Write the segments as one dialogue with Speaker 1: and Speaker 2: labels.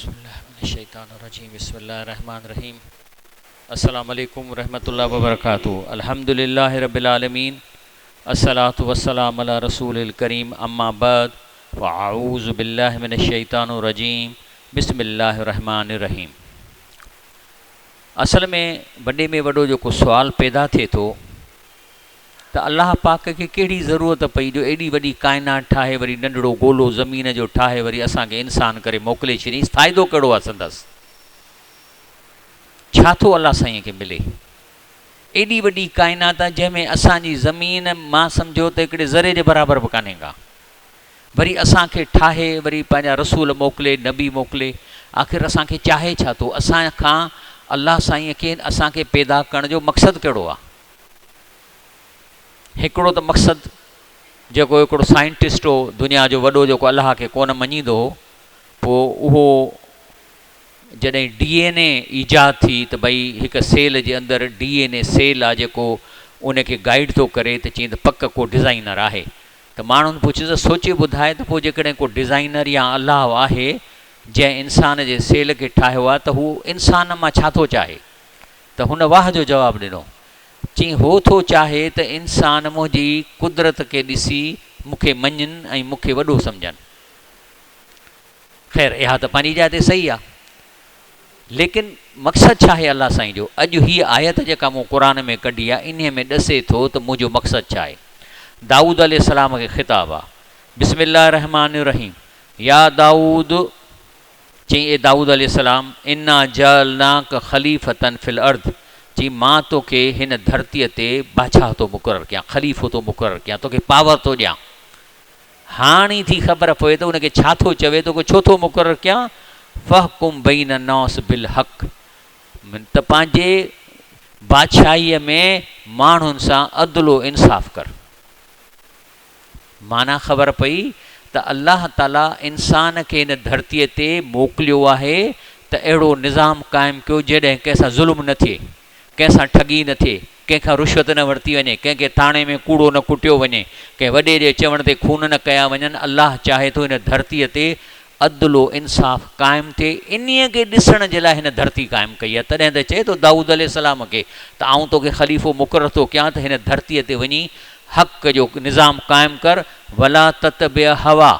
Speaker 1: اعوذ بالله من الشيطان الرجيم بسم الله الرحمن الرحيم السلام عليڪم ورحمة الله وبرڪاته الحمد لله رب العالمين الصلاة والسلام علي رسول الڪريم اما بعد فاعوذ بالله من الشيطان الرجيم بسم الله الرحمن الرحيم اصل ۾ وڏي ۾ وڏو جيڪو سوال پيدا ٿئي ٿو ته الله پاڪ کي ڪهڙي ضرورت پئي جو ايڏي وڏي ڪائنات ٺاهي وري ننڍڙو گولو زمين جو ٺاهي وري اسان کي انسان ڪري موڪلي ڇڏيائينس فائدو ڪهڙو آهي سندس ڇا ٿو الله سائين کي ملي ايڏي وڏي ڪائنات آهي جنهن ۾ اسان جي زمين مان سمجهو ته هڪڙي ذري جي برابر به ڪانهي ڪا وري اسان کي ٺاهي وري پنهنجا رسول موڪلي نبي موڪلي آخر اسان کي چاهي ڇا ٿو اسان کان الله سائين کي اسان کي پيدا ڪرڻ جو مقصد ڪهڙو آهي هڪڙو ته مقصد جيڪو هڪڙو سائنٽسٽ هو دنيا جو وڏو جيڪو الله کي ڪونه مڃيندو هو پوء اهو جڏهن ڊي اين اي ايجاد ٿي ته ڀئي هڪ سيل جي اندر ڊي اين اي سيل آ جيڪو ان کي گائيڊ ٿو ڪري ته چيائين ته پڪ ڪو ڊزائنر آهي ته ماڻهن پڇيس ته سوچي ٻڌاء ته پوء جيڪڏهن ڪو ڊزائنر يا الله آهي جنهن انسان جي سيل کي ٺاهيو آ ته هو انسان مان ڇا ٿو چاهي ته هن واهه جو جواب ڏنو. چيائين، هو ٿو چاهي ته انسان منهنجي قدرت کي ڏسي مون کي مڃين ۽ مون کي وڏو سمجهن. خير اها ته پنهنجي جاء تي صحيح آهي. ليڪن مقصد ڇا آهي الله سائين جو؟ اڄ هيء آيت جيڪا مون قرآن ۾ ڪڍي آهي انهيء ۾ ڏسي ٿو ته منهنجو مقصد ڇا آهي. دائود عليه السلام کي خطاب آهي. بسم الله الرحمٰن الرحيم يا دائود! چيائين، اي دائود عليه السلام! انا جعلناک خليفة في الارض، چيائين، مان توکي هن ڌرتيء تي بادشاهه ٿو مقرر ڪيان، خليفو ٿو مقرر ڪيان، توکي پاور ٿو ڏيان. هاڻ ئي ٿي خبر پوي ته ان کي ڇا ٿو چوي، توکي ڇو ٿو مقرر ڪيان؟ فاحڪم بين الناس بالحق، ته پنهنجي بادشاهيء ۾ ماڻهن سان عدل و انصاف ڪر. معنيٰ خبر پئي ته الله تعاليٰ انسان کي هن ڌرتيء تي موڪليو آهي ته اهڙو نظام قائم ڪيو جڏهن ڪنهن سان ظلم نه ٿئي، ڪنهن سان ٺڳي نه ٿئي، ڪنهن کان رشوت نه ورتي وڃي، ڪنهن کي ٿاڻي ۾ ڪوڙو نه ڪٽيو وڃي، ڪنهن وڏي جي چوڻ تي خون نه ڪيا وڃن، الله چاهي ٿو هن ڌرتيء تي عدل و انصاف قائم ٿئي، انهيء کي ڏسڻ جي لاء هن ڌرتي قائم ڪئي آهي، تڏهن ته چئي ٿو دائود عليه السلام کي ته آئون توکي خليفو مقرر ٿو ڪيان ته هن ڌرتيء تي وڃي حق جو نظام قائم ڪر، ولا تتبع هوا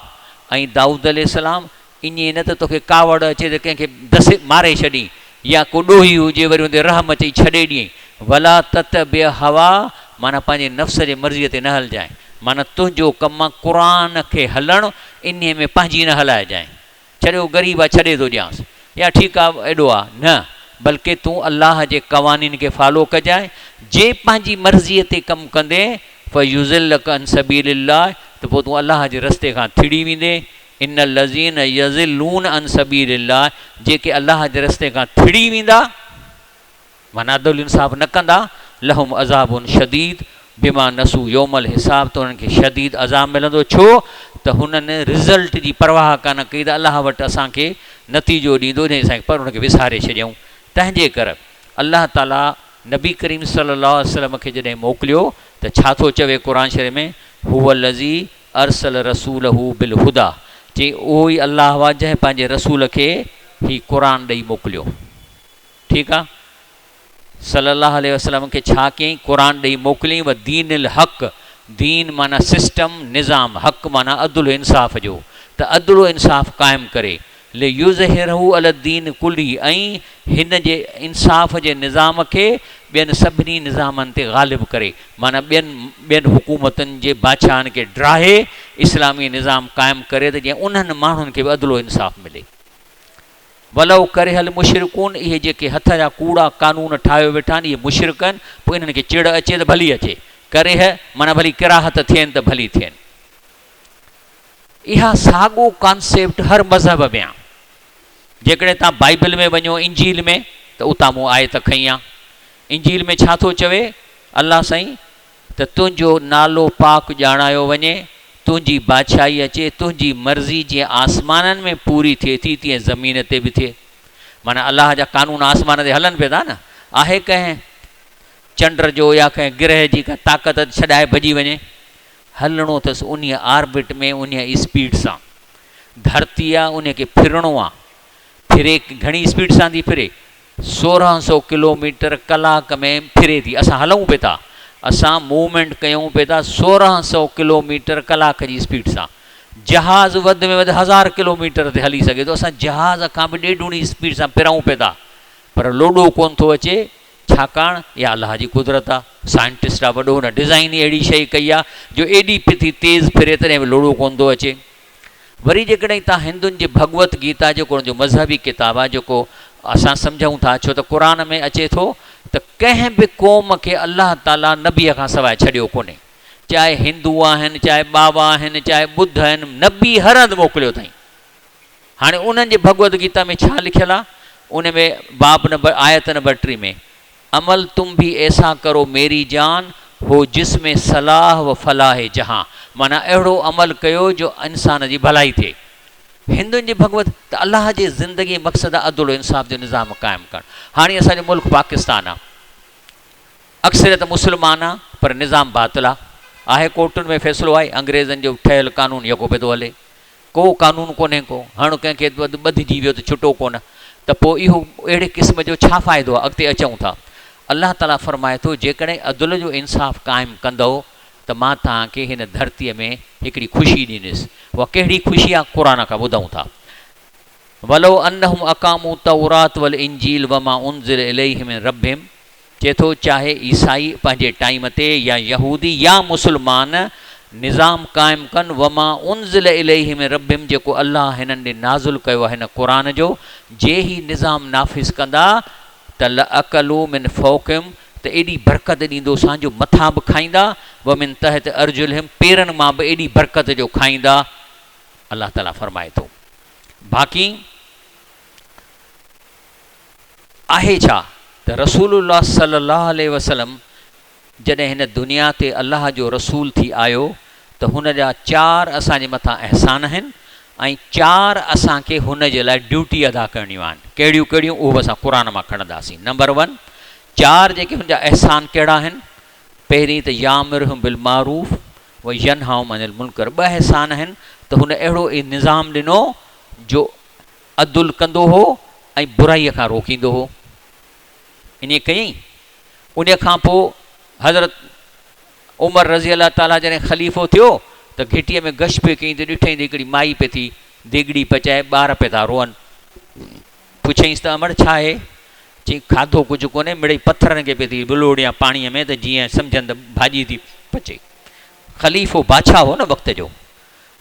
Speaker 1: ۽ دائود عليه السلام ائين نه ته توکي ڪاوڙ اچي ته ڪنهن کي دسي ماري ڇڏين يا ڪو ڏوهي هجي وري ان تي رحم اچئي ڇڏي ڏئين، ولا تتبع هوا معنيٰ پنهنجي نفس جي مرضيء تي نه هلجانء معنيٰ تنهنجو ڪم قرآن کي هلڻ انهيء ۾ پنهنجي نه هلائجانء. ڇڏيو غريب آ ڇڏي ٿو ڏيانس يا ٺيڪ آ ايڏو آ نه بلڪه تون الله جي قوانين کي فالو ڪجانء جي پنهنجي مرضيء تي ڪم ڪندين فيضلک عن سبيل الله ته پوء تون الله جي رستي کان ٿڙي ويندين ان الذين يضلون عن سبيل الله جيڪي الله جي رستي کان ٿڙي ويندا معنيٰ عدل انصاف نه ڪندا، لهم عذاب شديد بما نسوا يوم الحساب ته انهن کي شديد عذاب ملندو ڇو ته هنن رزلٽ جي پرواهه ڪانه ڪئي ته الله وٽ اسان کي نتيجو ڏيندو جنهن اسان کي پر ان کي وساري ڇڏيائون تنهن جي ڪر الله تعالي نبي ڪريم صلي الله عليه وسلم کي جڏهن موڪليو ته ڇا ٿو چوي قرآن شريف ۾ هو الذي ارسل رسوله بالهديٰ چي اهو ئي الله آهي جنهن پنهنجي رسول کي هي قرآن ڏئي موڪليو. ٺيڪ آ صلي الله عليه وسلم کي ڇا ڪيائين قرآن ڏئي موڪليائين و دين الحق دين معنيٰ سسٽم نظام حق معنيٰ عدل و انصاف جو ته عدل و انصاف قائم ڪري ليظهره علي الدين ڪله ۽ هن جي انصاف جي نظام کي ٻين سڀني نظامن تي غالب ڪري معنيٰ ٻين ٻين حڪومتن جي بادشاهن کي ڊاهي اسلامي نظام قائم ڪري ته جيئن انهن ماڻهن کي به عدل و انصاف ملي. ولو ڪره المشرڪون اهي جيڪي هٿ جا ڪوڙا قانون ٺاهيو ويٺا آهن اهي مشرڪ آهن پوء انهن کي چڙ اچي ته ڀلي اچي ڪره معنيٰ ڀلي ڪراهت ٿين ته ڀلي ٿين. اها ساڳو ڪانسيپٽ هر مذهب ۾ آهي. جيڪڏهن توهان بائيبل ۾ وڃو انجيل ۾ ته اتان مون آيت کنئي آهي. انجيل ۾ ڇا ٿو چوي الله سائين ته تنهنجو نالو پاڪ ڄاڻايو وڃي، تنهنجي بادشاهي اچي، تنهنجي مرضي جيئن آسمانن ۾ پوري ٿئي ٿي تيئن زمين تي به ٿئي. معنيٰ الله جا قانون آسمان تي هلن پيا ٿا نه؟ آهي ڪنهن چنڊ جو يا ڪنهن گرهه جي ڪا طاقت ته ڇڏائي ڀڄي وڃي؟ هلڻو اٿس انهيء آربٽ ۾ انهيء اسپيڊ سان. ڌرتي آ انهيء کي ڦرڻو آ. ڦري گهڻي اسپيڊ سان ٿي ڦري؟ 1600 ڪلوميٽر ڪلاڪ ۾ ڦري ٿي. اسان هلون پئي ٿا، اسان موومينٽ ڪيون پئي ٿا 1600 ڪلوميٽر ڪلاڪ جي اسپيڊ سان. جهاز وڌ ۾ وڌ هزار ڪلوميٽر تي هلي سگهي ٿو، اسان جهاز کان به ڏيڍوڻي اسپيڊ سان ڦرون پئي ٿا، پر لوڏو ڪونه ٿو اچي، ڇاڪاڻ اها الله جي قدرت آ. سائنٽسٽ آ وڏو، هن ڊزائين ئي اهڙي شيء ڪئي آ جو ايڏي پئي ٿي تيز ڦري تڏهن به لوڏو ڪونه ٿو اچي. وري جيڪڏهن توهان هندن جي ڀڳوت گيتا جيڪو انهن جو مذهبي ڪتاب آهي جيڪو اسان سمجهون ٿا ڇو ته قرآن ۾ اچي ٿو ته ڪنهن به قوم کي الله تعالي نبي کان سواء ڇڏيو ڪونهي چاهي هندو آهن چاهي ٻاوا آهن چاهي ٻڌ آهن نبي هر هنڌ موڪليو اٿائين هاڻي انهن جي ڀڳوت گيتا ۾ ڇا لکيل آهي ان ۾ باب نمبر آيت نمبر 3 ۾ عمل تم ڀي ايسا ڪرو ميري جان هو جس ۾ صلاح و فلاح جهان معنيٰ اهڙو عمل ڪيو جو انسان جي ڀلائي ٿئي. هندن جي ڀڳوت ته الله جي زندگي مقصد آ عدل و انصاف جو نظام قائم ڪرڻ. هاڻي اسان جو ملڪ پاڪستان آ اڪثريت مسلمان آ پر نظام باطل آ آهي ڪورٽن ۾ فيصلو آهي انگريزن جو ٺهيل قانون يڪو پيو ٿو هلي. ڪو قانون ڪونهي ڪو، هڻ ڪنهن کي ٻڌجي ويو ته ڇٽو ڪونه، ته پوء اهو اهڙي قسم جو ڇا فائدو آهي؟ اڳتي اچون ٿا. الله تعاليٰ فرمائي ٿو، جيڪڏهن عدل جو انصاف قائم ڪندؤ ته مان توهان کي هن ڌرتيء ۾ هڪڙي خوشي ڏيندس. اها ڪهڙي خوشي آهي؟ قرآن کان ٻڌون ٿا. ولو انهم اقاموا التوراة والانجيل وما انزل اليهم من ربهم چئي ٿو چاهي عيسائي پنهنجي ٽائيم تي يا يهودي يا مسلمان نظام قائم ڪن وما انزل اليه من ربهم جيڪو الله هنن ڏي نازل ڪيو آهي هن قرآن جو جي هي نظام نافذ ڪندا ته لاڪلوا من فوقهم ته ايڏي برڪت ڏيندوسان جو مٿان به کائيندا ومن تحت ارجلهم پيرن مان به ايڏي برڪت جو کائيندا الله تعالي فرمائي ٿو باقي آهي ڇا ته رسول الله صلي الله عليه وسلم جڏهن هن دنيا تي الله جو رسول ٿي آيو ته هن جا چار اسان جي مٿان احسان آهن ۽ چار اسان کي هن جي لاء ڊيوٽي ادا ڪرڻيون آهن ڪهڙيون ڪهڙيون اهو به اسان قرآن مان کڻنداسين نمبر ون چار جيڪي هن جا احسان ڪهڙا آهن پهرين ته يامرهم بالمعروف و ينهاهم عن المنڪر ٻه احسان آهن ته هن اهڙو نظام ڏنو جو عدل ڪندو هو ۽ برائيء کان روڪيندو هو. انهيء ڪيائين. انهيء کان پوء حضرت عمر رضي الله تعاليٰ جڏهن خليفو ٿيو ته گهٽيء ۾ گشت پئي ڪيائين ته ڏٺائين ته هڪڙي مائي پئي ٿي ديڳڙي پچائي، ٻار پئي ٿا روئن. پڇيائينس ته امڙ ڇا آهي؟ چيائين کاڌو ڪجهه ڪونهي، مڙئي پٿرن کي پئي ٿي ولوڙيان پاڻيء ۾ ته جيئن سمجهن ته ڀاڄي ٿي پچي. خليفو بادشاهه هو نه وقت جو.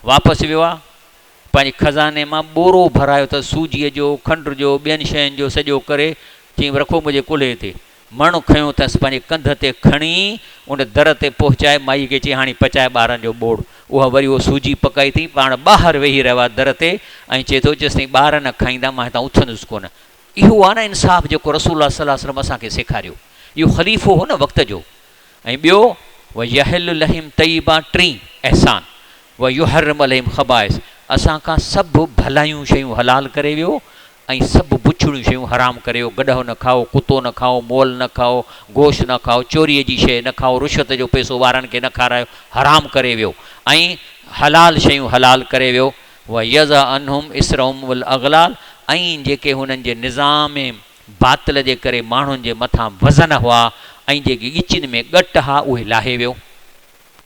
Speaker 1: واپس ويو آ. پنهنجي خزاني مان ٻورو ڀرايو اٿس، سوجيء جو، کنڊ جو، ٻين شين جو سڄو ڪري، چيائين، رکو منهنجي ڪلهي تي. مڻ کنيو اٿس، پنهنجي ڪنڌ تي کڻي، ان در تي پهچائي، مائيء کي چيائين، هاڻي پچاء ٻارن جو ٻوڙ. اها وري اهو سوجي پڪائي اٿئي، پاڻ ٻاهر ويهي رهيو آهي در تي ۽ چئي ٿو، جيستائين ٻار نه کائيندا، مان هتان اٿندس ڪونه. اهو آهي نه انصاف جيڪو رسول الله صلي الله عليه وسلم اسان کي سيکاريو. اهو خليفو هو نه وقت جو. ۽ ٻيو، ويحل لهم طيبات ٽين احسان، ويحرم عليهم خبائث اسان کان سڀ ڀلايون شيون حلال ڪري ويو ۽ سڀ بڇڙيون شيون حرام ڪري ويو، گڏهه نه کائو، ڪتو نه کائو، مئل نه کائو، گوشت نه کائو، چوريء جي شيء نه کائو، رشوت جو پئسو ٻارن کي نه کارايو، حرام ڪري ويو ۽ حلال شيون حلال ڪري ويو، ويضع عنهم اصرهم والاغلال ۽ جيڪي هنن جي نظام باطل جي ڪري ماڻهن جي مٿان وزن هئا ۽ جيڪي ڳچين ۾ ڳٽ ها اهي لاهي ويو.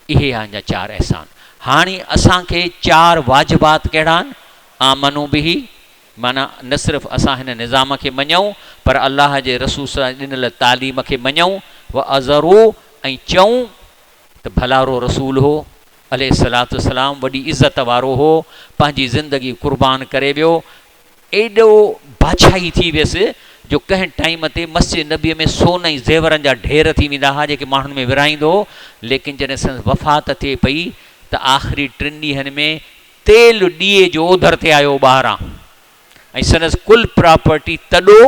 Speaker 1: اهي آهن جا چار احسان. هاڻي اسان کي چار واجبات ڪهڙا آهن؟ آمنو به، معنيٰ نه صرف اسان هن نظام کي مڃون پر الله جي رسول صلي الله ڏنل تعليم کي مڃون، وعذرو ۽ چئون ته ڀلارو رسول هو عليه الصلوة والسلام وڏي عزت وارو هو، پنهنجي زندگي قربان ڪري ويو، ايڏو بادشاهي ٿي ويس جو ڪنهن ٽائيم تي مسجد نبوي ۾ سون ۽ زيورن جا ڍير ٿي ويندا ها جيڪي ماڻهن ۾ ورهائيندو هو ليڪن جڏهن سندس وفات ٿئي پئي ته آخري ٽن ڏينهن ۾ تيل ڏيئي جو اوڌر تي آيو ٻاهران ۽ سندس ڪل پراپرٽي تڏو،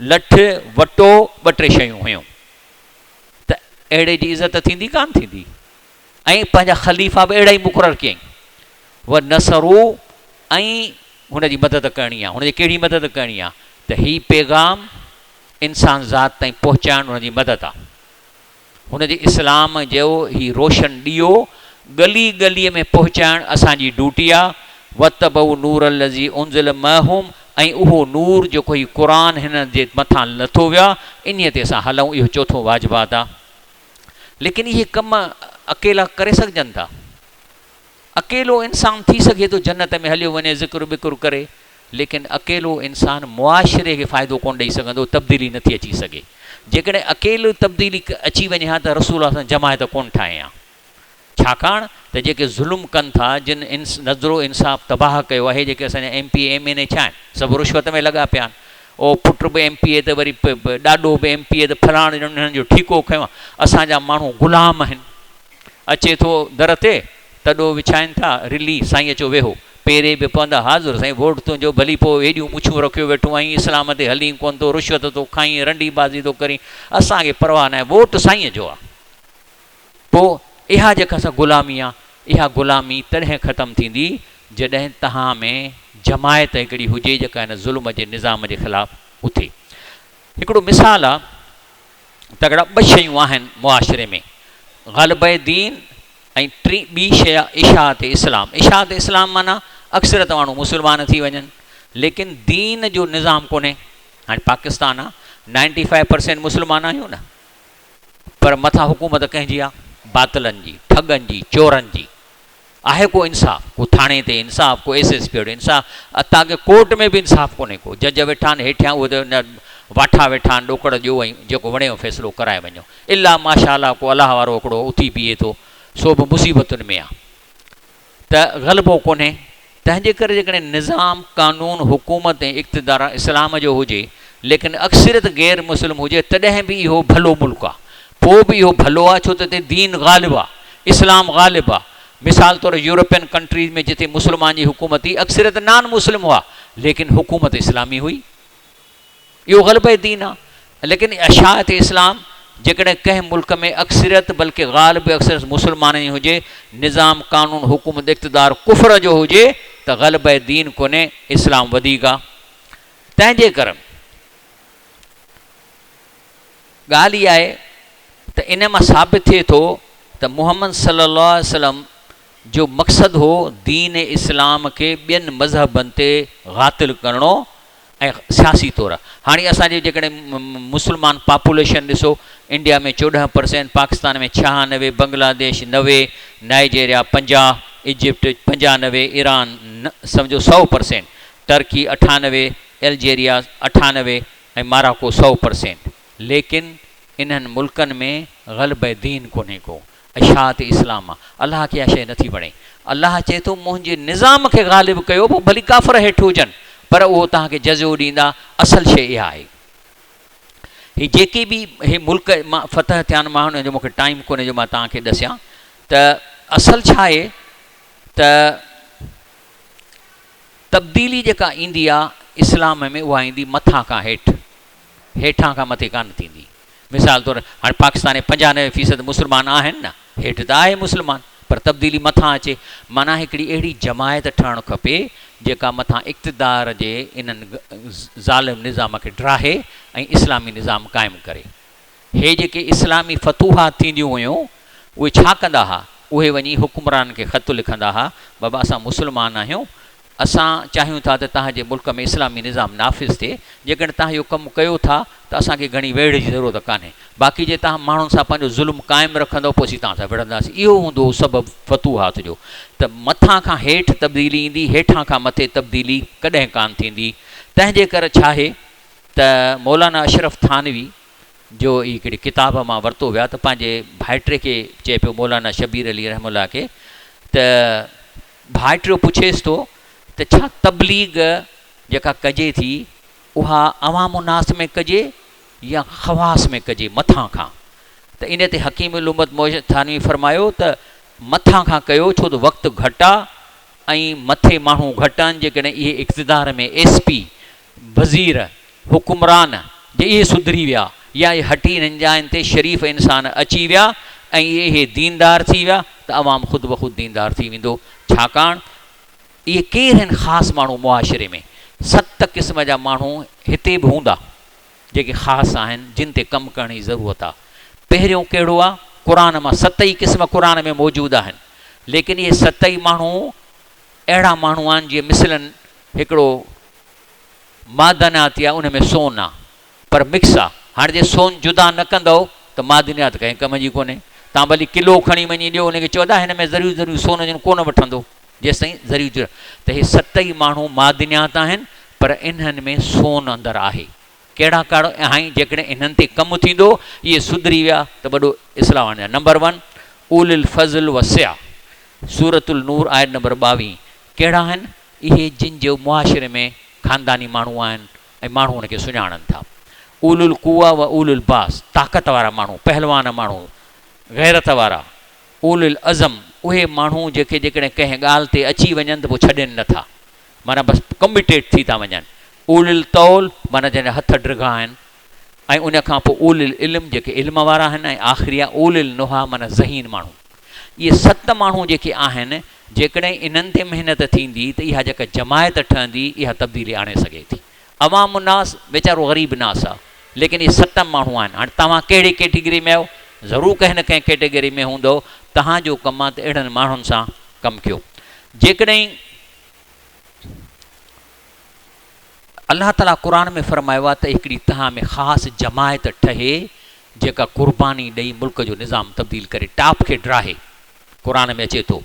Speaker 1: لٺ، وٽو ٻه ٽي شيون هيون ته اهڙي جي عزت ٿيندي ڪانه ٿيندي ۽ پنهنجا خليفا به اهڙا ئي مقرر ڪيائين. ونصروا ۽ هن جي مدد ڪرڻي آهي. هن جي ڪهڙي مدد ڪرڻي آهي؟ ته هي پيغام انسان ذات تائين پهچائڻ هن جي مدد آهي. هن جي اسلام جو هي روشن ڏيئو ڳلي ڳلي ۾ پهچائڻ اسان جي ڊيوٽي آهي. واتبعوا نور الذي انزل معهم ۽ اهو نور جيڪو هي قرآن هن جي مٿان لٿو ويو آ انهيء تي اسان هلون اهو چوٿون واجبات آ. ليڪن اهي ڪم اڪيلا ڪري سگهجن ٿا؟ اڪيلو انسان ٿي سگهي ٿو جنت ۾ هليو وڃي ذڪر ٻڪر ڪري ليڪن اڪيلو انسان معاشري کي فائدو ڪونه ڏئي سگهندو تبديلي نٿي اچي سگهي. جيڪڏهن اڪيلو تبديلي اچي وڃي ها ته رسول الله صلعم جماعت ڪونه ٺاهي ها. ڇاڪاڻ ته جيڪي ظلم ڪن ٿا، جن نظرو انصاف تباهه ڪيو آهي، جيڪي اسان جا M P A M N A ڇا آهن، سڀ رشوت ۾ لڳا پيا آهن. او پٽ به ايم پي اي ته وري ڏاڏو به ايم پي اي ته فلاڻ ڄڻ انهن جو ٺيڪو کنيو آهي. اسان جا ماڻهو غلام آهن. اچي ٿو در تي، تڏو وڇائين ٿا، رلي، سائين اچو ويهو. پيري به پوندا، حاضر سائين ووٽ تنهنجو، ڀلي پوء ايڏيون مڇون رکيو ويٺو آهين، اسلام تي هلين ڪونه ٿو، رشوت ٿو کائين، رنڊي بازي ٿو ڪرين، اسان کي پرواهه ناهي، ووٽ سائينء جو آهي. پوء اها جيڪا سا غلامي آ، اها غلامي تڏهن ختم ٿيندي جڏهن توهان ۾ جماعت هڪڙي هجي جيڪا هن ظلم جي نظام جي خلاف اٿي. هڪڙو مثال آ ته هڪڙا ٻه شيون آهن معاشري ۾ غلبه دين ۽ ٽي ٻي شيء آ اشاعت اسلام. اشاعت اسلام معنيٰ اڪثريت ماڻهو مسلمان ٿي وڃن ليڪن دين جو نظام ڪونهي. هاڻي پاڪستان آ نائنٽي فائيو پرسينٽ مسلمان آهيون نه. پر مٿان حڪومت ڪنهن جي آ؟ باطلن جي، ٺڳن جي، چورن جي. آهي ڪو انصاف؟ ڪو ٿاڻي تي انصاف، ڪو ايس ايس پي وٽ انصاف، اتان ڪي ڪورٽ ۾ به انصاف ڪونهي ڪو. جج ويٺا آهن هيٺيان اهي ته واٺا ويٺا آهن ڏوڪڙ ڏيو ۽ جيڪو وڻيو فيصلو ڪرائي وڃو. الا ماشاء الله ڪو الله وارو هڪڙو اٿي بيهي ٿو سو به مصيبتن ۾ آ. ته غلبو ڪونهي، تنهن جي ڪري جيڪڏهن نظام، قانون، حڪومت ۽ اقتدار اسلام جو هجي، ليڪن اڪثريت غير مسلم هجي تڏهن به اهو ڀلو ملڪ آ. پوء به اهو ڀلو آ ڇو ته اتي دين غالب آ، اسلام غالب آ. مثال طور يورپين ڪنٽريز ۾ جتي مسلمان جي حڪومت هئي اڪثريت نان مسلم هئا، ليڪن حڪومت اسلامي هئي. اهو غلبه دين آ. ليڪن اشاعت اسلام جيڪڏهن ڪنهن ملڪ ۾ اڪثريت بلڪه غالب اڪثريت مسلمانن جي هجي، نظام، قانون، حڪومت، اقتدار ڪفر جو هجي ته غلبه دين ڪونهي، اسلام وڌيڪ آ. تنهن جي ڪري ڳالهه اها آهي ته ان مان ثابت ٿئي ٿو ته محمد صلي الله عليه وسلم جو مقصد هو دين اسلام کي ٻين مذهبن تي غاطل ڪرڻو ۽ سياسي طور هاڻي اسان جي جيڪڏهن مسلمان پاپوليشن ڏسو India ۾ 14 percent, Pakistan ۾ 96، Bangladesh 90، Nigeria 50، Egypt 95، Iran سمجهو 100 پرسينٽ، ترڪي 98، الجيريا 98 ۽ ماراڪو 100 پرسينٽ ليڪن انهن ملڪن ۾ غلبه دين ڪونهي ڪو. اشاعت اسلام آ. الله کي اها شيء نٿي وڻي. الله چئي ٿو منهنجي نظام کي غالب ڪيو پوء ڀلي ڪافر هيٺ هجن پر اهو توهان کي جزيو ڏيندا. اصل شيء اها آهي. هي جيڪي به هي ملڪ مان فتح ٿيا آهن مان ان جو مون کي ٽائيم ڪونهي جو مان توهان کي ڏسيان ته اصل ڇا آهي ته تبديلي جيڪا ايندي آ اسلام ۾ اها ايندي مٿان کان هيٺ. هيٺان کان مٿي ڪانه ٿيندي. مثال طور هاڻي پاڪستان ۾ 95 فيصد مسلمان آهن نه، هيٺ ته آهي مسلمان پر تبديلي مٿان اچي معنيٰ هڪڙي اهڙي جماعت ٺهڻ کپي جيڪا مٿان اقتدار جي انهن ظالم نظام کي ڊاهي ۽ اسلامي نظام قائم ڪري. هي جيڪي اسلامي فتوحات ٿينديون هيون اهي ڇا ڪندا ها؟ اهي وڃي حڪمرانن کي خط لکندا ها بابا اسان مسلمان آهيون اسان چاهيون ٿا ته توهان جي ملڪ ۾ اسلامي نظام نافذ ٿئي، جيڪڏهن توهان اهو ڪم ڪيو ٿا ته اسان کي گهڻي ويڙهه جي ضرورت ڪانهي، باقي جي توهان ماڻهن سان پنهنجو ظلم قائم رکندؤ پوء اسين توهان سان وڙهنداسين. اهو هوندو هو سبب فتوحات جو ته مٿان کان هيٺ تبديلي ايندي، هيٺان کان مٿي تبديلي ڪڏهن ڪانه ٿيندي. تنهن جي ڪر ڇاهي ته مولانا اشرف ٿانوي جو هي هڪڙي ڪتاب مان ورتو ويا ته پنهنجي ڀائٽي کي چئي پيو مولانا شبير علي رحمه الله کي ته ڀائٽيو پڇيس ٿو ته ڇا تبليغ جيڪا ڪجي ٿي اها عوام الناس ۾ ڪجي يا خواص ۾ ڪجي مٿان کان؟ ته ان تي حڪيم الامت موجد ٿانوي فرمايو ته مٿان کان ڪيو ڇو ته وقت گهٽ آ ۽ مٿي ماڻهو گهٽ آهن جيڪڏهن اهي اقتدار ۾ ايس پي وزير حڪمران جي اهي سڌري ويا يا اهي هٽي انهن جاين تي شريف انسان اچي ويا ۽ اهي ديندار ٿي ويا ته عوام خود بخود ديندار ٿي ويندو ڇاڪاڻ اهي ڪير آهن خاص ماڻهو معاشري ۾ ست قسم جا ماڻهو هتي به هوندا جيڪي خاص آهن جن تي ڪم ڪرڻ جي ضرورت آهي پهريون ڪهڙو آهي قرآن مان ست ئي قسم قرآن ۾ موجود آهن ليڪن اهي ست ئي ماڻهو اهڙا ماڻهو آهن جيئن مثلاً هڪڙو معدنيات آ ان ۾ سون آ پر مڪس آ. هاڻي جي سون جدا نه ڪندؤ ته معدنيات ڪنهن ڪم جي ڪونهي. توهان ڀلي ڪلو کڻي وڃي ڏيو ان کي چئو ادا هن ۾ ذريون ذريون سون هجن ڪونه وٺندو جيستائين ذريون جدا ته هي ست ئي ماڻهو معدنيات آهن پر انهن ۾ سون اندر آهي. ڪهڙا ڪهڙا آهن جيڪڏهن انهن تي ڪم ٿيندو اهي سڌري ويا ته وڏو اصلاح آڻيندا. نمبر ون اولي الفضل والسعه سورة النور آيت نمبر 22 ڪهڙا آهن اهي جن جو معاشري ۾ خانداني ماڻهو آهن ۽ ماڻهو ان کي سڃاڻن ٿا. اولو القوة و اولو الباس طاقت وارا ماڻهو، پهلوان ماڻهو، غيرت وارا. اولو العزم اهي ماڻهو جيڪي جيڪڏهن ڪنهن ڳالهه تي اچي وڃن ته پوء ڇڏين نه ٿا معنيٰ بس ڪميٽيڊ ٿي ٿا وڃن. اولو الطول معنيٰ جنهن جا هٿ ڊگها آهن ۽ ان کان پوء اولو العلم جيڪي علم وارا آهن ۽ آخري آهي اولو النهيٰ معنيٰ ذهين ماڻهو. اهي ست ماڻهو جيڪي آهن جيڪڏهن انهن تي محنت ٿيندي ته اها جيڪا جماعت ٺهندي اها تبديلي آڻي سگهي ٿي. عوام الناس ويچارو غريب ناس آ ليڪن اهي ست ماڻهو آهن. هاڻي توهان ڪهڙي ڪيٽيگري ۾ آهيو؟ ضرور ڪنهن نه ڪنهن ڪيٽيگري ۾ هوندؤ. توهان جو ڪم آ ته اهڙن ماڻهن سان ڪم ڪيو. جيڪڏهن الله تعاليٰ قرآن ۾ فرمايو آهي ته هڪڙي توهان ۾ خاص جماعت ٺهي جيڪا قرباني ڏئي ملڪ جو نظام تبديل ڪري ٽاپ کي ڊاهي. قرآن ۾ اچي ٿو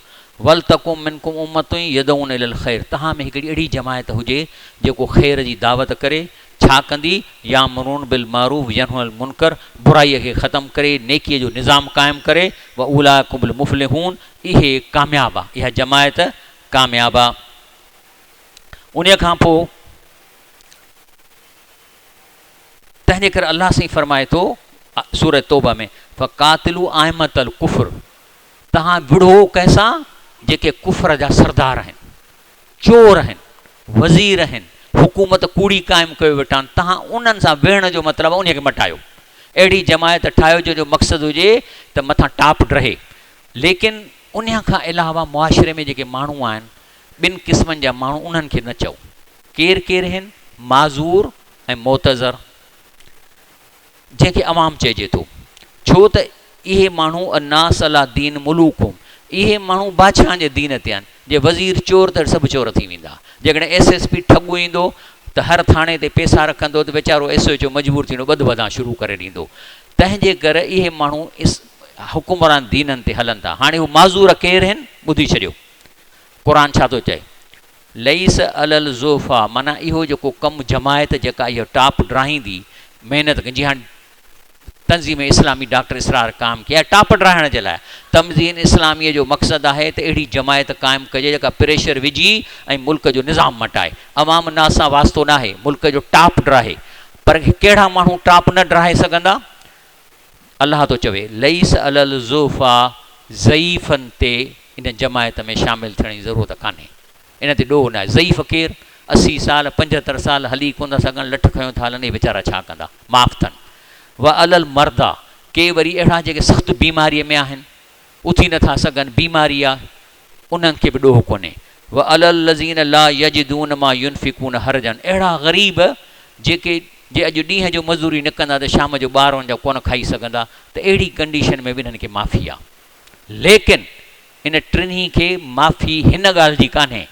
Speaker 1: ولتڪن منڪم امة يدعون الي الخير توهان ۾ هڪڙي اهڙي جماعت هجي جيڪو خير جي دعوت ڪري ڇا ڪندي يامرون بالمعروف ينهون عن المنڪر برائي کي ختم ڪري نيڪي جو نظام قائم ڪري واولئک هم المفلحون اهي ڪامياب آ اها جماعت ڪامياب آ. انهيء کان پوء تنهن جي ڪري الله سائين فرمائي ٿو سورة توبه ۾ فقاتلوا ائمة الڪفر توهان وڙهو ڪنهن سان جيڪي ڪفر جا سردار آهن چور آهن وزير آهن حڪومت ڪوڙي قائم ڪيو ويٺا آهن توهان انهن سان وڙهڻ جو مطلب آهي انهي کي مٽايو اهڙي جماعت ٺاهيو جنهن جو مقصد هجي ته مٿان ٽاپ ڊهي ليڪن انهي کان علاوه معاشري ۾ جيڪي ماڻهو آهن ٻن قسمن جا ماڻهو انهن کي نه چئو. ڪير ڪير هن؟ معذور ۽ معتذر جنهن کي عوام چئجي ٿو. ڇو ته اهي ماڻهو الناس علي دين ملوڪهم اهي ماڻهو بادشاهن جي دين تي آهن. جي وزير چور ته سڀ چور ٿي ويندا. جيڪڏهن ايس ايس پي ٺڳ ايندو ته هر ٿاڻي تي پيسا رکندو ته ويچارو ايس ايچ او مجبور ٿي ويندو ٻڌ ٻڌان شروع ڪري ڏيندو. تنهن جي ڪري اهي ماڻهو حڪمران دينن تي هلن ٿا. هاڻي هو معذور ڪير هن؟ ٻڌي ڇڏيو. قرآن ڇا ٿو چئي؟ ليس علي الضعفاء معنيٰ اهو جيڪو ڪم جماعت جيڪا اهو ٽاپ ڊاهيندي محنت ڪندي جيئن هاڻي تنظيم اسلامي ڊاڪٽر اسرار قائم ڪئي آهي ٽاپ ڊاهڻ جي لاء تنظيم اسلامي جو مقصد آهي ته اهڙي جماعت قائم ڪجي جيڪا پريشر وجهي ۽ ملڪ جو نظام مٽائي عوام الناس سان واسطو ناهي ملڪ جو ٽاپ ڊاهي پر ڪهڙا ماڻهو ٽاپ نه ڊاهي سگهندا الله ٿو چوي، ليس علي الضعفاء ضعيفن تي ان جماعت ۾ شامل ٿيڻ جي ضرورت ڪانهي، ان تي ڏوهه ناهي، ضعيف ڪير؟ 80 سال، 75 سال هلي ڪونه ٿا سگهن، لٺ کنيو ٿا هلن، اهي ويچارا ڇا ڪندا؟ معاف ٿن. وعلي المرضيٰ ڪي وري اهڙا جيڪي سخت بيماريء ۾ آهن، اٿي نه ٿا سگهن، بيماري آ، انهن کي به ڏوهه ڪونهي. وعلي الذين لا يجدون ما ينفقون حرجا اهڙا غريب جيڪي جي اڄ ڏينهن جو مزدوري نه ڪندا ته شام جو ٻار انهن جا ڪونه کائي سگهندا ته اهڙي ڪنڊيشن ۾ به انهن کي معافي آ. ليڪن ان ٽنهي کي معافي هن ڳالهه جي ڪانهي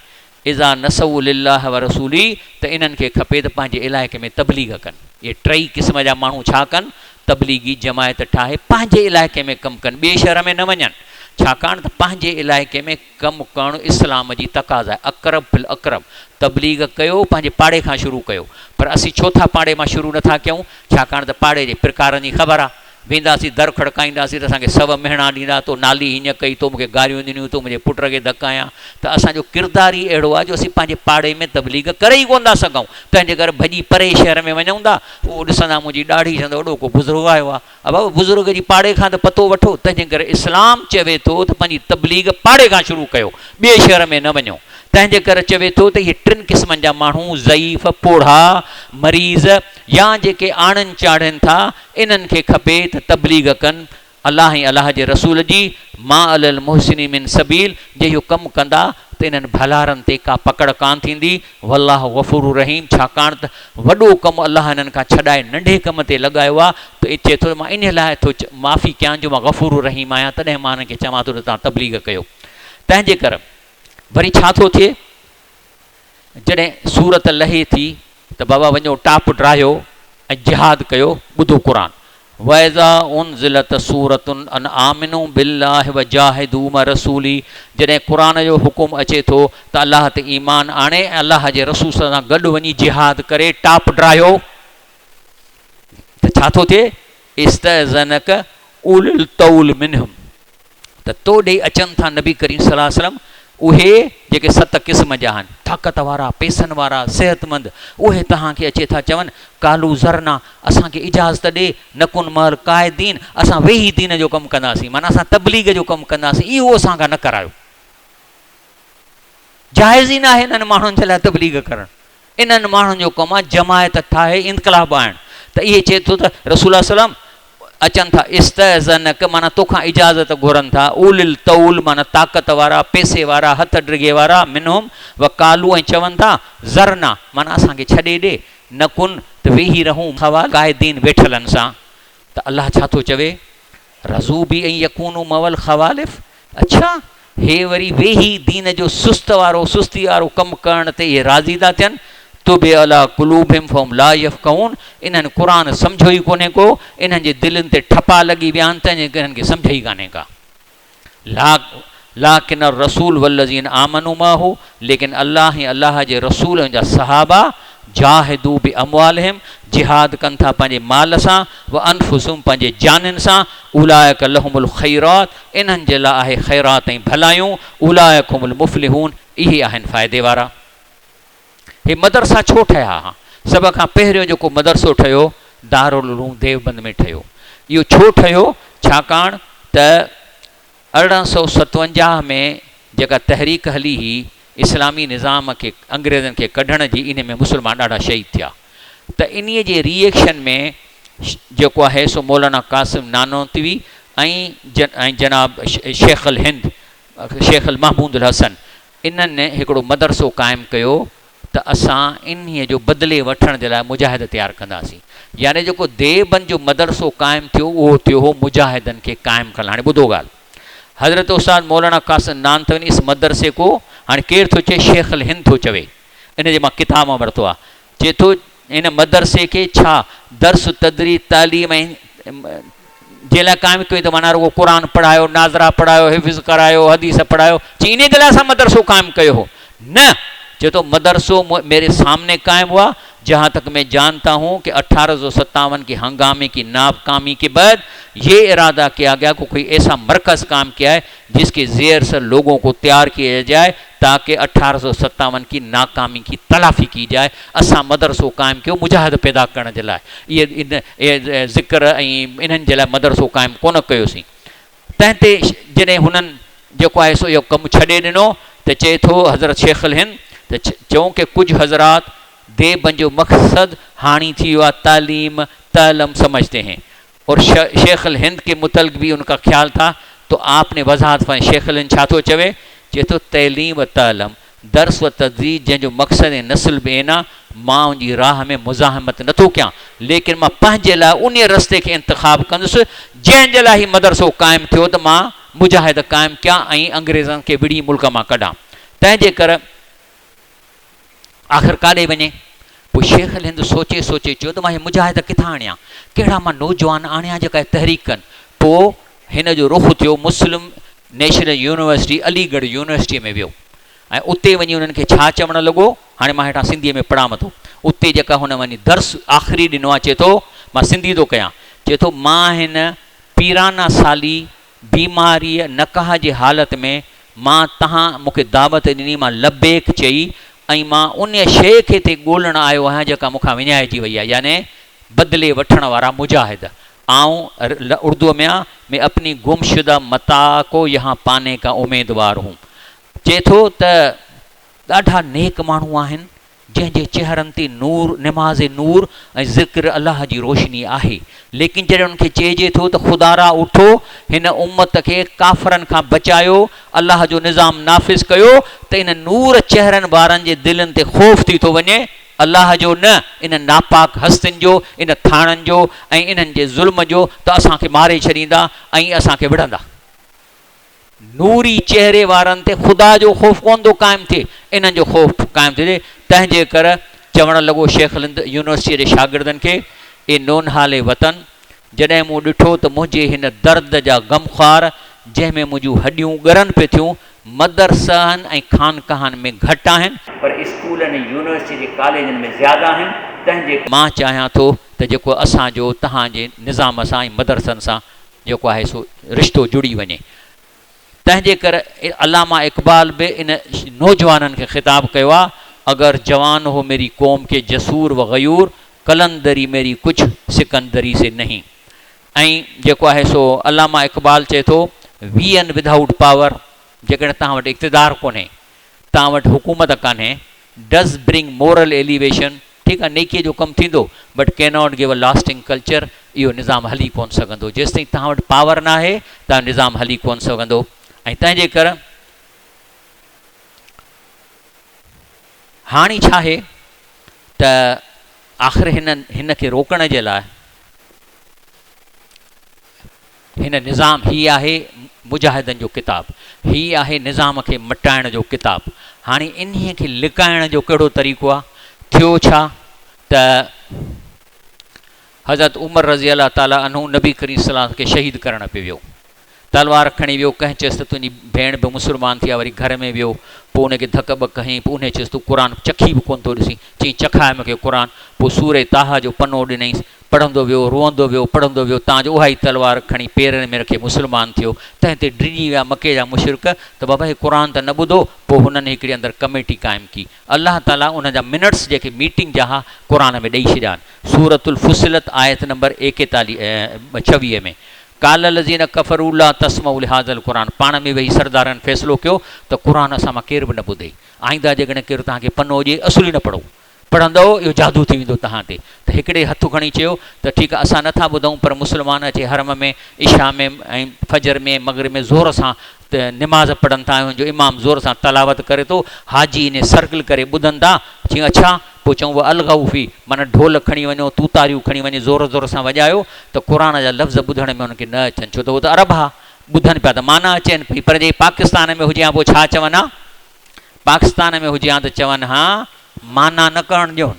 Speaker 1: اذا نصحوا لله ورسوله ته انهن کي کپي ته پنهنجي علائقي ۾ تبليغ ڪن. اهي ٽئي قسم جا ماڻهو ڇا ڪن؟ تبليغي جماعت ٺاهي پنهنجي علائقي ۾ ڪم ڪن، ٻئي شهر ۾ نه وڃن. ڇاڪاڻ ته پنهنجي علائقي ۾ ڪم ڪرڻ اسلام جي تقاضا آهي، اقرب فالاقرب. تبليغ ڪيو، پنهنجي پاڙي کان شروع ڪيو. پر اسين ڇو ٿا پاڙي مان شروع نه ٿا ڪيون؟ ڇاڪاڻ ته پاڙي جي پرڪارن جي خبر آهي. وينداسين در کڙڪائينداسين ته اسان کي سو مهڻا ڏيندا، تو نالي هيئن ڪئي، تو مون کي گاريون ڏنيون، تو منهنجي پٽ کي ڌڪ هنيا ته اسان جو ڪردار ئي اهڙو آهي جو اسين پنهنجي پاڙي ۾ تبليغ ڪري ئي ڪونه ٿا سگهون، تنهن جي ڪري ڀڄي پري شهر ۾ وڃون ٿا، اهو ڏسندا منهنجي ڏاڙهي چوندا وڏو ڪو بزرگ آيو آهي، ابا بزرگ جي پاڙي کان ته پتو وٺو، تنهن جي ڪري اسلام چوي ٿو ته پنهنجي تبليغ پاڙي کان شروع ڪيو، ٻئي شهر ۾ نه وڃو، تنهن جي ڪري چوي ٿو ته اهي ٽن قسمن جا ماڻهو ضعيف، پوڙها، مريض يا جيڪي آڻن چاڙهين ٿا، انهن کي کپي ته تبليغ ڪن الله ۽ الله جي رسول جي، ما علي المحسنين من سبيل، جي اهو ڪم ڪندا ته انهن ڀلارن تي ڪا پڪڙ ڪانه ٿيندي، والله غفور رحيم، ڇاڪاڻ ته وڏو ڪم الله انهن کان ڇڏائي ننڍي ڪم تي لڳايو آهي ته چئي ٿو ته مان انهي لاء ٿو معافي ڪيان جو مان غفور رحيم آهيان تڏهن مان انهن کي چوان ٿو ته توهان تبليغ ڪيو. تنهن جي ڪر وري ڇا ٿو ٿئي؟ جڏهن سورت لهي ٿي ته بابا وڃو ٽاپ ڊاهيو ۽ جهاد ڪيو، ٻڌو قرآن. واذا انزلت سورة ان آمنوا بالله وجاهدوا مع رسوله جڏهن قرآن جو حڪم اچي ٿو ته الله تي ايمان آڻي ۽ الله جي رسول صلعم سان گڏ وڃي جهاد ڪري ٽاپ ڊاهيو ته ڇا ٿو ٿئي؟ استأذنک اولو الطول منهم ته تو ڏي اچن ٿا نبي ڪريم صلي الله عليه وسلم اهي جيڪي ست قسم جا آهن، طاقت وارا، پئسن وارا، صحتمند، اهي توهان کي اچي ٿا چون، قالوا ذرنا، اسان کي اجازت ڏي، نڪن مع القاعدين، اسان ويهي دين جو ڪم ڪنداسين، معنيٰ اسان تبليغ جو ڪم ڪنداسين، اهو اسان کان نه ڪرايو. جائز ئي ناهي انهن ماڻهن جي لاء تبليغ ڪرڻ. انهن ماڻهن جو ڪم آهي جماعت ٺاهي انقلاب آڻڻ ته اهي چئي ٿو ته رسول الله صلعم اچن ٿا استأذنک معنيٰ توکان اجازت گهرن ٿا اولي الطول معنيٰ طاقت وارا پئسي وارا هٿ ڊگهي وارا منهم وقالو ۽ چون ٿا ذرنا معنيٰ اسان کي ڇڏي ڏي نڪن ته ويهي رهون قاعدين ويٺلن سان ته الله ڇا ٿو چوي رضو به ان يڪونو مع الخوالف اڇا هي وري ويهي دين جو سست وارو سستي وارو ڪم ڪرڻ تي اهي راضي ٿا ٿين، طبع علي قلوبهم فهم لا يفقهون انهن قرآن سمجهيو ئي ڪونهي ڪو، انهن جي دلين تي ٺپا لڳي ويا آهن تنهن جي ڪري انهن کي سمجهه ئي ڪانهي ڪا. لاڪن الرسول والذين آمنوا معه ليڪن الله ۽ الله جي رسول ۽ ان جا صحابه جاهدوا باموالهم جهاد ڪن ٿا پنهنجي مال سان وانفسهم پنهنجي جانين سان اولئک لهم الخيرات انهن جي لاء آهي خيرات ۽ ڀلايون، اولئک هم المفلحون، اهي آهن فائدي وارا. هي مدرسا ڇو ٺهيا ها؟ سڀ کان پهريون جيڪو مدرسو ٺهيو دارالعلوم ديوبند ۾ ٺهيو. اهو ڇو ٺهيو؟ ڇاڪاڻ ته 1857 ۾ جيڪا تحريڪ هلي هئي اسلامي نظام کي انگريزن کي ڪڍڻ جي انهي ۾ مسلمان ڏاڍا شهيد ٿيا ته انهي جي ري ايڪشن ۾ جيڪو آهي سو مولانا قاسم نانوتوي ۽ جناب شيخ الهند شيخ المحمود الحسن انهن هڪڙو مدرسو قائم ڪيو ته اسان انهي جو بدلي وٺڻ جي لاء مجاهد تيار ڪنداسين يعني جيڪو ديوبند جو مدرسو قائم ٿيو اهو ٿيو هو مجاهدن کي قائم ڪرڻ هاڻي ٻڌو ڳالهه حضرت استاد مولانا قاسم نانتوي اس مدرسي ڪو هاڻي ڪير ٿو چئي شيخ الهند ٿو چوي ان جي مان ڪتاب مان ورتو آهي چئي ٿو ان مدرسي کي ڇا درس تدريس تعليم ۽ جي لاء قائم ڪيو ته معنيٰ رڳو قرآن پڙهايو، ناظره پڙهايو، حفظ ڪرايو، حديث پڙهايو، چي انهي جي لاء اسان مدرسو قائم ڪيو هو؟ نه، چئي ٿو مدرسو ميري سامني قائم هوا، جهان تڪ مين جانتا هون ڪه 1857 ڪي هنگامي ڪي ناڪامي ڪي بعد يه اراده ڪيا گيا ڪه ڪوئي ايسا مرڪز قائم ڪيا جائي جس ڪي زير سر لوگون ڪو تيار ڪيا جائي تاڪه 1857 ڪي ناڪامي ڪي تلافي ڪي جائي، اسان مدرسو قائم ڪيو مجاهد پيدا ڪرڻ جي لاء، اهي ذڪر ۽ انهن جي لاء مدرسو قائم ڪونه ڪيوسين. تنهن تي جڏهن هنن جيڪو آهي سو اهو ڪم ڇڏي ڏنو ته چئي ٿو حضرت شيخ الهند ته چئون ڪه ڪجهه حضرات ديوبند جو مقصد هاڻي ٿي ويو آهي تعليم تعلم سمجهتي هين اور شيخ الهند ڪي متعلق به ان ڪا خيال ٿا تو آپ ني وضاحت فرمائي شيخ الهند ڇا ٿو چوي چئي ٿو تعليم و تعلم درس و تدريس جنهن جو مقصد ۽ نسل به اينا مان ان جي راهه ۾ مزاحمت نه ٿو ڪيان ليڪن مان پنهنجي لاء انهي رستي کي انتخاب ڪندس جنهن جي لاء هي مدرسو قائم ٿيو ته مان مجاهد قائم ڪيان ۽ انگريزن کي وڙهي ملڪ مان ڪڍان تنهن جي ڪر آخر ڪاڏي وڃي؟ پوء شيخ الهند سوچي سوچي چيو ته مان هي مجاهد ڪٿان آڻيان؟ ڪهڙا مان نوجوان آڻيان جيڪا هي تحريڪ ڪن؟ پوء هن جو رخ ٿيو مسلم نيشنل يونيورسٽي علي ڳڙهه يونيورسٽيء ۾ ويو ۽ اتي وڃي انهن کي ڇا چوڻ لڳو؟ هاڻي مان هيٺان سنڌيء ۾ پڙهان ٿو. اتي جيڪا هن وڃي درس آخري ڏنو آهي چئي ٿو مان سنڌي ٿو ڪيان. چئي ٿو مان هن پيرانه سالي بيماريء نڪاح جي حالت ۾ مان تهان مون کي دعوت ڏني، مان لبيڪ چئي ۽ مان انهيء شيء کي ٿي ڳولڻ آيو آهيان جيڪا مون کان وڃائجي وئي آهي، يعني بدلي وٺڻ وارا مجاهد. آئون اردوء ۾ آ، مين اپني گم شده متاع ڪو يهان پاني ڪا اميدوار هون. چئي ٿو ته ڏاڍا نيڪ ماڻهو آهن، جنهن جي چهرن تي نور، نماز نور ۽ ذڪر الله جي روشني آهي. ليڪن جڏهن انهن کي چئجي ٿو ته خدارا اٿو، هن امت کي ڪافرن کان بچايو، الله جو نظام نافذ ڪيو ته ان نور چهرن وارن جي دلين تي خوف ٿي ٿو وڃي، الله جو نه، انهن ناپاڪ هستين جو، ان ٿاڻن جو ۽ انهن جي ظلم جو ته اسان کي ماري ڇڏيندا ۽ اسان کي وڙهندا. نوري چهري وارن تي خدا جو خوف ڪونه ٿو قائم ٿئي، انهن جو خوف قائم ٿو ٿئي، تنهن جي ڪر چوڻ لڳو شيخ الهند يونيورسٽيء جي شاگردن کي، اي نونهال وطن! جڏهن مون ڏٺو ته منهنجي هن درد جا غمخوار، جنهن ۾ منهنجون هڏيون ڳرن پئي ٿيون، مدرسن ۽ خانقاهن ۾ گهٽ آهن، پر اسڪولن ۽ يونيورسٽي جي ڪاليجن ۾ زياده آهن، تنهن جي. مان چاهيان ٿو ته جيڪو اسان جو توهان جي نظام سان ۽ مدرسن سان جيڪو آهي سو رشتو جڙي وڃي. تنهن جي ڪر علامه اقبال به ان نوجوانن کي خطاب ڪيو آ، اگر جوان هو ميري قوم ڪي جسور و غيور، قلندري ميري ڪجهه سڪندري سي نهين. ۽ جيڪو آهي سو علامه اقبال چئي ٿو، وي ان ودائوٽ پاور، جيڪڏهن توهان وٽ اقتدار ڪونهي، توهان وٽ حڪومت ڪانهي، ڊز برنگ مورل ايليويشن، ٺيڪ آ نيڪيء جو ڪم ٿيندو but can not give a lasting culture اهو نظام هلي ڪون سگهندو جيستائين توهان وٽ پاور ناهي توهان جو نظام هلي ڪون سگهندو ۽ تنهن جي ڪر هاڻي ڇا آهي ته آخر هن هن کي روڪڻ جي لاء هن نظام هي آهي مجاهدن جو ڪتاب، هي آهي نظام کي مٽائڻ جو ڪتاب. هاڻي انهيء کي لڪائڻ جو ڪهڙو طريقو آ؟ ٿيو ڇا ته حضرت عمر رضي الله تعالٰي عنه نبي ڪريم صلي الله عليه وسلم کي شهيد ڪرڻ پئي ويو. تلوار کڻي ويو، ڪنهن چيس ته تنهنجي ڀيڻ به مسلمان ٿي آ، وري گهر ۾ ويو، پوء ان کي ڌڪ ٻڪ هنئي، پوء انهيء چيس تون قرآن چکي به ڪونه ٿو ڏسين، چيائين چکاء مون کي قرآن، پوء سورة طٰهٰ جو پنو ڏنائينس، پڙهندو ويو، روئندو ويو، پڙهندو ويو، تان جو اها ئي تلوار کڻي پيرن ۾ رکي مسلمان ٿيو. تنهن تي ڊڄي ويا مڪي جا مشرڪ ته بابا هي قرآن ته نه ٻڌو، پوء هنن هڪڙي اندر ڪميٽي قائم ڪي. الله تعاليٰ انهن جا منٽس جيڪي ميٽنگ جا ها قرآن ۾ ڏئي ڇڏيا آهن. سورة الفصلت آيت نمبر ايڪيتاليهه ڇويهه ۾ قال الذين ڪفروا لا تسمعوا لهذا القرآن پاڻ ۾ ويهي سردارن فيصلو ڪيو ته قرآن اسان مان ڪير به نه ٻڌي. آئنده جيڪڏهن ڪير توهان کي پنو ڏئي اصل ئي نه پڙهو. پڙهندؤ اهو جادو ٿي ويندو توهان تي ته هڪڙي هٿ کڻي چيو ته ٺيڪ آهي اسان نٿا ٻڌون پر مسلمان اچي حرم ۾ عشاء ۾ ۽ فجر ۾ مغرب ۾ زور سان نماز پڙهن ٿا ۽ ان جو امام زور سان تلاوت ڪري ٿو حاجي انهي سرڪل ڪري ٻڌن ٿا چيائين اڇا پوء چئون والغوا في معنيٰ ڍول کڻي وڃو توتاريون کڻي وڃي زور زور سان وڄايو ته قرآن جا لفظ ٻڌڻ ۾ انهن کي نه اچن ڇو ته هو ته عرب ها ٻڌن پيا ته معنيٰ اچين پئي پر جي پاڪستان ۾ هجي ها پوء ڇا چون ها پاڪستان ۾ هجي ها ته چون ها معنيٰ نه ڪرڻ ڏيون.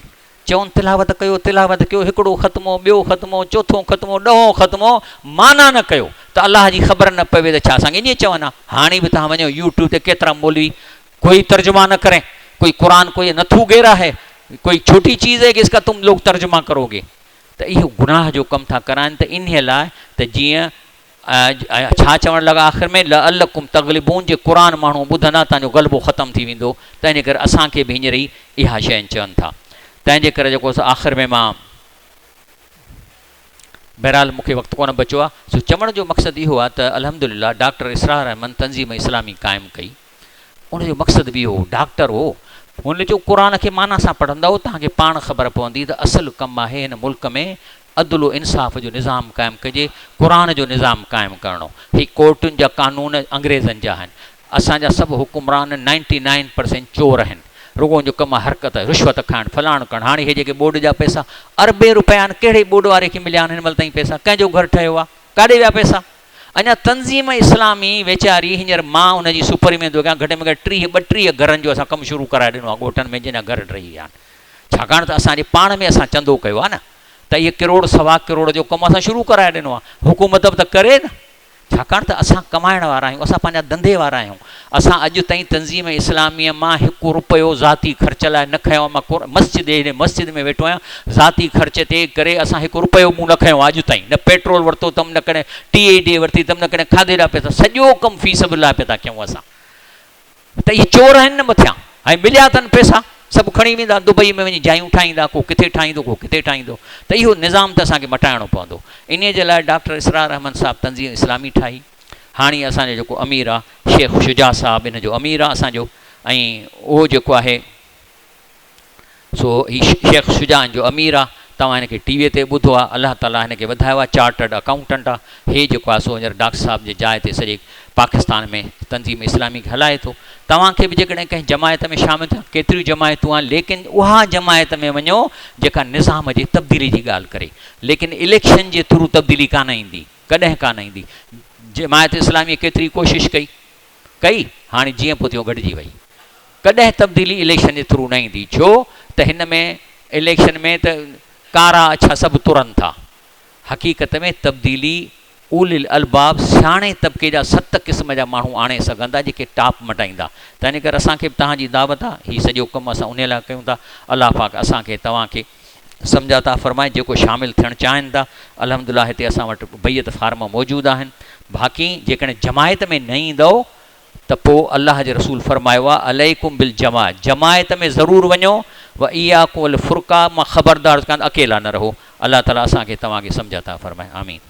Speaker 1: چون تلاوت ڪيو تلاوت ڪيو هڪڙو ختمو ٻيو ختمو چوٿون ختمو ڏهون ختمو معنيٰ نه ڪيو ته الله جي خبر نه پوي ته ڇا اسان کي ائين چون ها. هاڻي به توهان وڃو يوٽيوب تي ڪيترا مولوي ڪوئي ترجما نه ڪرين ڪوئي قرآن ڪوئي نٿو گيرا هي ڪوئي ڇوٽي چيز هي ڪي اس ڪا تم لوگ ترجما ڪروگي ته اهو گناهه جو ڪم ٿا ڪرائن ته انهي لاء ته جيئن ڇا چوڻ لڳا آخر ۾ لعلڪم تغلبون جي قرآن ماڻهو ٻڌندا تان جو غلبو ختم ٿي ويندو تنهن جي ڪري اسان کي به هينئر ئي اها شيء چون ٿا تنهن جي ڪري جيڪو آخر ۾ مان بهرحال مون کي وقت ڪونه بچيو آهي سو چوڻ جو مقصد اهو آهي ته الحمدلله ڊاڪٽر اسرار احمد تنظيم اسلامي قائم ڪئي ان جو مقصد به اهو هو، ڊاڪٽر هو، هن چيو قرآن کي معنيٰ سان پڙهندؤ توهان کي پاڻ خبر پوندي ته اصل ڪم آهي هن ملڪ ۾ عدل و انصاف جو نظام قائم ڪجي، قرآن جو نظام قائم ڪرڻو. هي ڪورٽن جا قانون انگريزن جا آهن. اسان جا سڀ حڪمران نائنٽي نائن پرسينٽ چور آهن. رڳو ان جو ڪم آهي حرڪت، رشوت کائڻ، فلاڻ ڪرڻ. هاڻي هي جيڪي ٻوڏ جا پئسا اربين روپيا آهن ڪهڙي ٻوڏ واري کي مليا آهن هن مهل تائين پئسا؟ ڪنهن جو گهر ٺهيو آهي؟ ڪاڏي ويا پئسا؟ اڃا تنظيم اسلامي ويچاري هينئر مان ان جي سپريمين ٿو ڪيان گهٽ ۾ گهٽ ٽيهه ٻٽيهه گهرن جو اسان ڪم شروع ڪرائي ڏنو آهي ڳوٺن ۾ جن جا گهر ڊهي ويا آهن ڇاڪاڻ ته اسان جي پاڻ ۾ اسان چندو ڪيو آهي نه ته اهي ڪروڙ سوا ڪروڙ جو ڪم اسان شروع ڪرائي ڏنو آهي حڪومت به ته ڪري نه ڇاڪاڻ ته اسان ڪمائڻ وارا آهيون اسان پنهنجا ڌنڌي وارا آهيون اسان اڄ تائين تنظيم اسلاميء مان هڪ رپيو ذاتي خرچ لاء نه کنيو آهي. مان مسجد هن مسجد ۾ ويٺو آهيان، ذاتي خرچ تي ڪري اسان هڪ رپيو مون نه کنيو آهي اڄ تائين، نه پيٽرول ورتو اٿم، نه ڪڏهن ٽي اي ڊي ورتي اٿم، نه ڪڏهن کاڌي لاء پئسا، سڄو ڪم في سبيل الله پيا ٿا ڪيون اسان. ته اهي چور آهن نه مٿيان، ۽ مليا اٿن پئسا سڀ کڻي ويندا، دبئي ۾ وڃي جايون ٺاهيندا، ڪو ڪٿي ٺاهيندو، ڪو ڪٿي ٺاهيندو. ته اهو نظام ته اسان کي مٽائڻو پوندو. انهيء جي لاء ڊاڪٽر اسرار احمد صاحب تنظيم اسلامي ٺاهي. هاڻي اسان جو جيڪو امير آ شيخ شجاع صاحب ان جو امير آ اسان جو ۽ اهو جيڪو آهي سو هي شيخ شجاع ان جو امير آ توهان هن کي ٽي وي تي ٻڌو آ الله تعالي هن کي وڌايو آ چارٽرڊ اڪائونٽنٽ آ هي جيڪو آ سو هينئر ڊاڪٽر صاحب جي جاء تي سڄي پاڪستان ۾ تنظيم اسلامي کي هلائي ٿو توهان کي به جيڪڏهن ڪنهن جماعت ۾ شامل ٿيڻ ڪيتريون جماعتون آهن ليڪن اها جماعت ۾ وڃو جيڪا نظام جي تبديلي جي ڳالهه ڪري ليڪن اليڪشن جي ٿرو تبديلي ڪانه ايندي ڪڏهن ڪانه ايندي. جماعت اسلاميء ڪيتري ڪوشش ڪئي، ڪئي، هاڻي جيئن پوء تيئن گهٽجي وئي. ڪڏهن تبديلي اليڪشن جي ٿرو نه ايندي، ڇو ته هن ۾ اليڪشن ۾ ته ڪارا اڇا سڀ ترن ٿا. حقيقت ۾ تبديلي اولي الالباب سياڻي طبقي جا ست قسم جا ماڻهو آڻي سگهن ٿا جيڪي ٽاپ مٽائيندا. تنهن ڪري اسان کي به توهان جي دعوت آ. هي سڄو ڪم اسان انهي لاء ڪيون ٿا. الله پاڪ اسان کي توهان کي سمجهه عطا فرمائي جيڪو شامل ٿيڻ چاهين ٿا. الحمدلله هتي اسان وٽ بيعت فارم موجود آهن. باقي جيڪڏهن جماعت ۾ نه ايندؤ ته پوء الله جي رسول فرمايو آهي، عليڪم بالجماعة جماعت ۾ ضرور وڃو، واياڪم والفرقة مان خبردار ڪان اڪيلا نه رهو. الله تعالي اسان کي توهان کي سمجهه عطا فرمائي. آمين.